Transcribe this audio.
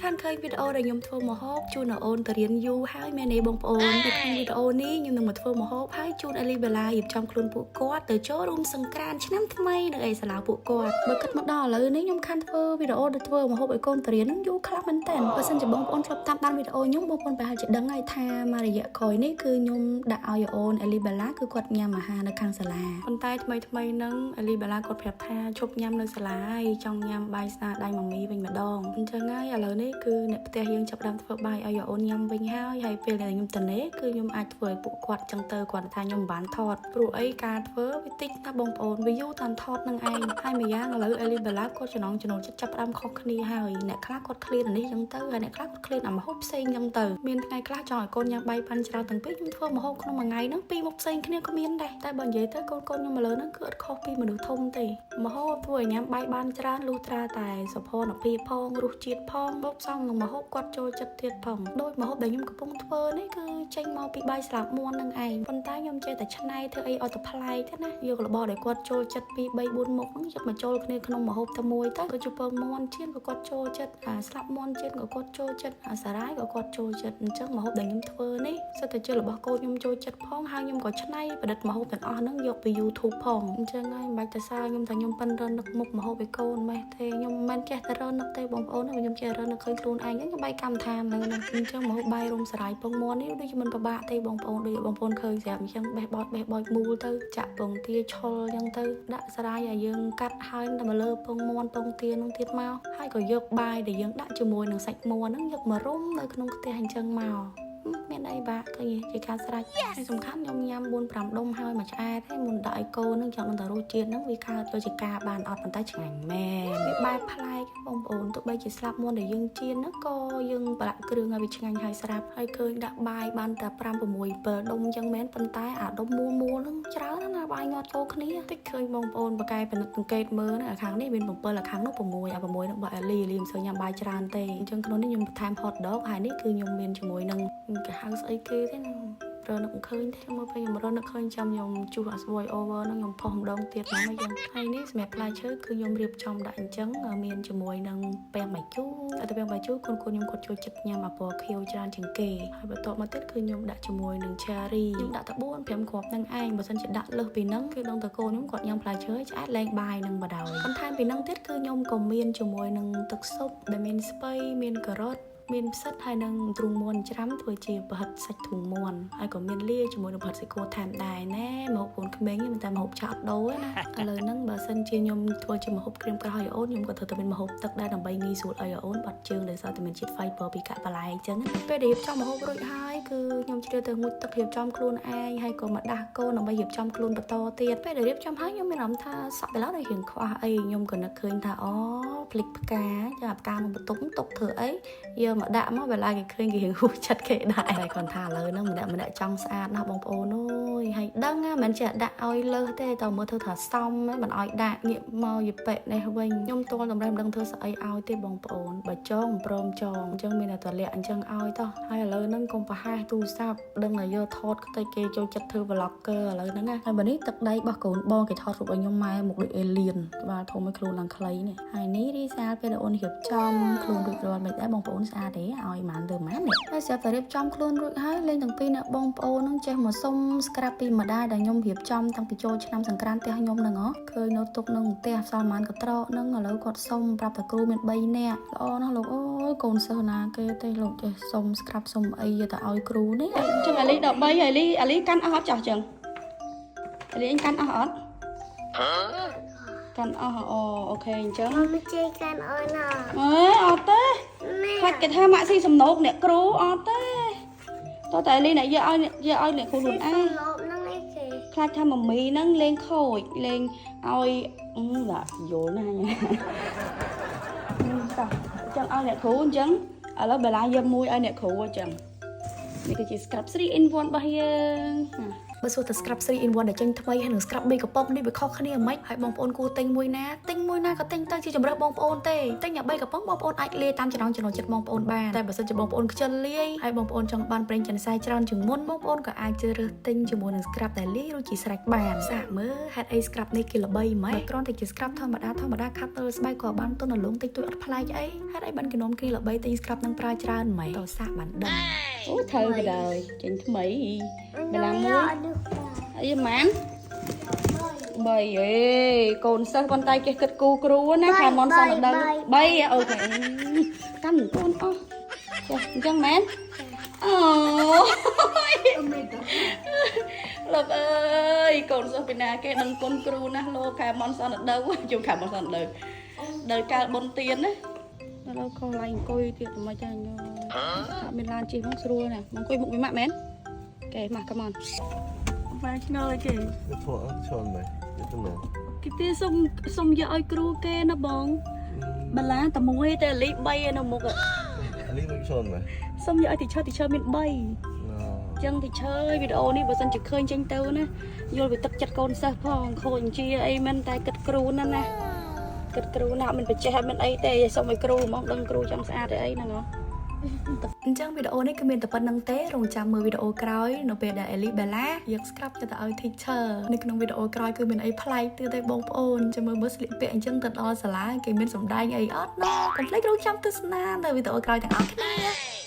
ខានឃើញវីដេអូដែលខ្ញុំធ្វើម្ហូបជូនអូនទៅរៀនយូរហើយមែនទេបងប្អូននៅក្នុងវីដេអូនេះខ្ញុំនឹងមកធ្វើម្ហូបហើយជូនអេលីបេឡារៀបចំខ្លួនពួកគាត់ទៅចូលរួមសង្ក្រាន្តឆ្នាំថ្មីនៅឯសាលាពួកគាត់បើគិតមកដល់ឥឡូវនេះខ្ញុំខានធ្វើវីដេអូដែលធ្វើម្ហូបឲ្យកូនទៅរៀននឹងយូរខ្លះមែនតើបើសិនជាបងប្អូនធ្លាប់តាមដានវីដេអូខ្ញុំបងប្អូនប្រហែលជាដឹងហើយថាមួយរយៈក្រោយនេះគឺខ្ញុំដាក់ឲ្យអូនអេលីបេឡាគឺគាត់ញ៉ាំអាហារនៅខាងសាលាប៉ុន្តែថ្មីថ្មីហ្នឹងអេលីបេឡាគាត់ប្រាប់ថាឈប់ញ៉ាំនៅសាលាហើយចង់ញ៉ាំបាយស្នាដៃម៉ាមីវិញម្ដងអញ្ចឹងហើយឥឡូវនេះគឺអ្នកផ្ទះយើងចាប់ផ្ដើមធ្វើបាយឲ្យអូនញ៉ាំវិញហើយហើយពេលដែលខ្ញុំទៅនេះគឺខ្ញុំអាចធ្វើឲ្យពួកគាត់ចឹងទៅគាត់ថាខ្ញុំមិនបានថតព្រោះអីការធ្វើវាតិចណាស់បងប្អូនវាយូរតាមថតនឹងឯងហើយម្យ៉ាងឥឡូវអេលីបេឡាគាត់ចំណងចំណូលចិត្តចាប់ផ្ដើមខុសគ្នាហើយអ្នកខ្លះគាត់ឃ្លានអានេះចឹងទៅហើយអ្នកខ្លះគាត់ឃ្លានអាម្ហូបផ្សេងចឹងទៅមានថ្ងៃខ្លះចង់ឲ្យកូនញ៉ាំបាយបានច្រើនទាំងពីរខ្ញុំធ្វើម្ហូបក្នុងមួយថ្ងៃហ្នឹងពីរមុខផ្សេងគ្នាក៏មានដែរតែបើនិយាយទៅកូនកូនខ្ញុំឥឡូវហ្នឹងគឺអត់ខុសពីមនុស្សធំទេម្ហូបធ្វើឲ្យញ៉ាំបាយបានច្រើនលុះត្រាតែសោភ័ណភាពផងរសជាតិផងបូកផ្សំនឹងម្ហូបគាត់ចូលចិត្តទៀតផងដោយម្ហូបដែលខ្ញុំកំពុងធ្វើនេះគឺចេញមកពីបាយស្លាបមាន់នឹងឯងប៉ុន្តែខ្ញុំចេះតែច្នៃធ្វើអីឲ្យតែប្លែកទេណាយករបស់ដែលគាត់ចូលចិត្ត2 3 4មុខហ្នឹងយកមកចូលគ្នាក្នុងម្ហូបតែមួយទៅដូចជាពងមាន់ចៀនក៏គាត់ចូលចិត្តអាស្លាបមាន់ចៀនក៏គាត់ចូលចិត្តអាសារាយក៏គាត់ចូលចិត្តអញ្ចឹងម្ហូបដែលខ្ញុំធ្វើនេះសុទ្ធតែជារបស់កូនខ្ញុំចូលចិត្តផងហើយខ្ញុំក៏ច្នៃប្រឌិតម្ហូបទាំងអស់ហ្នឹងយកពី YouTube ផងអញ្ចឹងហើយមិនបាច់ទៅសើខ្ញុំថាខ្ញុំប៉ិនរនឹកមុខម្ហូបឲ្យកូនម៉េះទេខ្ញុំមិនមែនចេះតែរនឹកទេបងប្អូនខ្ញុំចេះរនឹកឃើញខ្លួនឯងខ្ញុំបាយកម្មដ្ឋានហ្នឹងណាអញ្ចឹងម្ហូបបាយរុំសារាយពងមាន់នេះដូចជាមិនពិបាកទេបងប្អូនដូចបងប្អូនឃើញស្រាប់អញ្ចឹងបេះបោចបេះបោចមូលទៅចាក់ពងទាឆុលអញ្ចឹងទៅដាក់សារាយឲ្យយើងកាត់ហើយតែមកលើពងមាន់ពងទានោះទៀតមកហើយក៏យកបាយដែលយើងដាក់ជាមួយនឹងសាច់មាន់ហ្នឹងយកមករុំនៅក្នុងខ្ទះអញ្ចឹងមកមានអីបាក់ឃើញជាការស្រេចហើយសំខាន់ខ្ញុំញ៉ាំ4 5ដុំហើយមួយឆ្អែតហើយមុនដាក់ឲ្យកូនហ្នឹងចង់ដឹងថារសជាតិហ្នឹងវាកើតយកជាការបានអត់ប៉ុន្តែឆ្ងាញ់មែនវាបែបប្លែកបងប្អូនទោះបីជាស្លាបមាន់ដែលយើងចៀនហ្នឹងក៏យើងប្រឡាក់គ្រឿងឲ្យវាឆ្ងាញ់ហើយស្រាប់ហើយឃើញដាក់បាយបានតែ5 6 7ដុំអញ្ចឹងមែនប៉ុន្តែអាដុំមូលមូលហ្នឹងច្រើនណាស់ណាបាយញាត់ចូលគ្នាតិចឃើញបងប្អូនបកកែពិនិត្យសង្កេតមើលណាខាងនេះមាន7អាខាងនោះ6អា6ហ្នឹងបើអេលីអេលីមិនសូវញ៉ាំបាយច្រើនទេអញ្ចឹងក្នុងនេះខ្ញុំបន្ថែម hot dog ហើយនេះគឺខ្ញុំមានជាមួយនឹងគេហៅស្អីគេទេណារនឹកឃើញទេមើលពេលខ្ញុំរនឹកឃើញចាំខ្ញុំជួសអា voice over ហ្នឹងខ្ញុំផុសម្ដងទៀតហ្នឹងអញ្ចឹងហើយនេះសម្រាប់ផ្លែឈើគឺខ្ញុំរៀបចំដាក់អញ្ចឹងមានជាមួយនឹងពាំងបាយជូរតែពាំងបាយជូរកូនកូនខ្ញុំគាត់ចូលចិត្តញ៉ាំអាពណ៌ខៀវច្រើនជាងគេហើយបន្ទាប់មកទៀតគឺខ្ញុំដាក់ជាមួយនឹង cherry ខ្ញុំដាក់តែ4 5គ្រាប់ហ្នឹងឯងបើសិនជាដាក់លើសពីហ្នឹងគឺដឹងតែកូនខ្ញុំគាត់ញ៉ាំផ្លែឈើឆ្អែតលែងបាយនឹងបដ ாய் បន្ថែមពីហ្នឹងទៀតគឺខ្ញុំក៏មានជាមួយនឹងទឹកស៊ុបដែលមានស្ពៃមានការ៉ុតមានផ្សិតហើយនឹងទ្រូងមាន់ច្រាំធ្វើជាប្រហិតសាច់ទ្រូងមាន់ហើយក៏មានលាយជាមួយនឹងប្រហិតសាច់គោថែមដែរណែម្ហូបកូនក្មេងមិនតែម្ហូបឆាអត់ដូរទេណាឥឡូវហ្នឹងបើសិនជាខ្ញុំធ្វើជាម្ហូបក្រៀមក្រោយឲ្យអូនខ្ញុំក៏ត្រូវតែមានម្ហូបទឹកដែរដើម្បីងាយស្រួលឲ្យអូនបាត់ជើងដោយសារតែមានជាតិ fiber ពីកាក់បន្លែអញ្ចឹងពេលដែលរៀបចំម្ហូបរួចហើយគឺខ្ញុំជ្រើសទៅងូតទឹករៀបចំខ្លួនឯងហើយក៏មកដាស់កូនដើម្បីរៀបចំខ្លួនបន្តទៀតពេលដែលរៀបចំហើយខ្ញុំមានអារម្មណ៍ថាសក់បេឡាដូចរៀងខ្វះអីខ្ញុំក៏នឹកឃើញថាអូភ្លេចផ្កាចាផ្កាក្នុងបន្ទប់ទុកធ្វើអីយកមកដាក់មកវេលាគេឃើញគេរៀងហួសចិត្តគេដែរតែគាត់ថាឥឡូវហ្នឹងម្នាក់ម្នាក់ចង់ស្អាតណាស់បងប្អូនអើយហើយដឹងណាមិនចេះដាក់ឲ្យលើសទេតើមើលធ្វើថាសមមិនឲ្យដាក់ងាកមកយប៉ិនេះវិញខ្ញុំតល់តម្រេះមិនដឹងធ្វើស្អីឲ្យទេបងប្អូនបើចងព្រមចងអញ្ចឹងមានតែតលាក់អញ្ចឹងឲ្យតោះហើយឥឡូវហ្នឹងកុំប្រហែសទូរស័ព្ទដឹងតែយកថតខ្ទេចគេចូលចិត្តធ្វើ vlogger ឥឡូវហ្នឹងណាហើយបើនេះទឹកដីរបស់កូនបងគេថតរូបឲ្យខ្ញុំម៉ែមកដូចអេលៀនក្បាលធំឲ្យខ្លួនឡើងខ្លីនេះហើយនេះរីសាលពេលដែលអូនរៀបចំខ្លួនរួចរាល់មិនដែរបងប្អូនស្អាតទេឲ្យម៉ានលើម៉ាននេះហើយស្រាប់តែរៀបចំខ្លួនរួចហើយលេងទាំងពីរអ្នកបងប្អូនហ្នឹងចេះមកសុំ scrub ពីម្ដាយដែលខ្ញុំរៀបចំតាំងពីចូលឆ្នាំសង្ក្រាន្តផ្ទះខ្ញុំហ្នឹងហ៎ឃើញនៅទុកនឹងផ្ទះសល់ម៉ានកត្រកហ្នឹងឥឡូវគាត់សុំប្រាប់តែគ្រូមាន3នាក់ល្អណាស់លោកអើយកូនសិស្សណាគេទេលោកចេះសុំ scrub សុំអីយកទៅឲ្យគ្រូនេះ ចឹងអាលី13អាលីអាលីកាន់អស់អត់ចោះចឹងអាលីអញកាន់អស់អត់កាន់អស់អូ OK អញ្ចឹង មកជិះកាន់អូនអ អេអត់ទេ ម៉ែ ខ្លាចគេថាម៉ាក់ស៊ីសំណោកអ្នកគ្រូអត់ទេតោះតែអាលីអ្នកយកឲ្យយកឲ្យអ្នកគ្រូខ្លួនឯង លោកនឹងអីគេ ខ្លាចថាម៉ាមីហ្នឹងលេងខូចលេងឲ្យអឺឡាយល់ណាស់ញ៉ាតោះអញ្ចឹងឲ្យអ្នកគ្រូអញ្ចឹងឥឡូវបេឡាយកមួយឲ្យអ្នកគ្រូអញ្ចឹងនេះគឺជា scrub 3 in 1របស់យើងណា បើសួរតែ scrub 3 in 1ដែលចេញថ្មីហើយនឹង scrub 3កំប៉ុងនេះវាខុសគ្នាមិនហើយបងប្អូនគួរទិញមួយណាទិញមួយណាក៏ទិញទៅជាជំរើសបងប្អូនទេទិញអា3កំប៉ុងបងប្អូនអាចលាយតាមចំណង់ចំណូលចិត្តបងប្អូនបានតែបើសិនជាបងប្អូនខ្ជិលលាយហើយបងប្អូនចង់បានប្រេងចិនសែច្រើនជាងមុនបងប្អូនក៏អាចជ្រើសរើសទិញជាមួយនឹង scrub ដែលលាយរួចជាស្រេចបានសាកមើលហេតុអី scrub នេះគេល្បីម៉េចបើគ្រាន់តែជា scrub ធម្មតាធម្មតាខាត់ទៅស្បែកក៏បានទន់រលោងតិចតួចអត់ប្លែកអីហេតុអីបានគេនាំគ្នាល្បីទិញ scrub នឹងប្រើច្រើនម៉េចតើសាកបានដឹង អូត្រូវក៏ដោយចេញថ្មី បឡាមួយ អីហ្មង3អេកូនសិស្សប៉ុន្តែចេះគិតគូគ្រូណាខាមុនសនដល់3 OK តាមកូនអស់ចេះអញ្ចឹងមែនអូលោកអើយកូនសិស្សពីណាគេដឹងគុណគ្រូណាស់លោកខែមុនសនដល់ជុំខែមុនសនដល់ដល់កាលបុនទៀនណាដល់ខុសឡៃអង្គុយទៀតមិនចាញ់អត់មានឡានជិះមកស្រួលណាមកអង្គុយមុខវិម៉ាក់មែនគេមក come on មកឆ្ងល់អីគេ វាធ្វើអត់ឈន់មែនវាទៅណា គេទេសុំសុំយកឲ្យគ្រូគេណាបងបាឡាតែមួយតែលី3នៅមុខ អានេះមិនឈន់មែន សុំយកឲ្យ teacher teacher មាន3 ណ ចឹង teacher អើយវីដេអូនេះបើសិនជាឃើញចេញទៅណាយល់ពីទឹកចិត្តកូនសិស្សផងខូចជាអីមិនតែគិតគ្រូណាណាគិតគ្រូណាអត់មានបច្ចេះអត់មានអីទេសុំឲ្យគ្រូហ្មងដឹងគ្រូចង់ស្អាតអីហ្នឹងហ៎ អញ្ចឹងវីដេអូនេះគឺមានតែប៉ុណ្្នឹងទេរងចាំមើលវីដេអូក្រោយនៅពេលដែល Ellie Bella យក scrub ទៅឲ្យ teacher នៅក្នុងវីដេអូក្រោយគឺមានអីប្លែកទៀតទេបងប្អូនចាំមើលមើលស្លៀកពាក់អញ្ចឹងទៅដល់សាលាគេមានសម្ដែងអីអត់ណាកុំភ្លេចរងចាំទស្សនានៅវីដេអូក្រោយទាំងអស់គ្នា។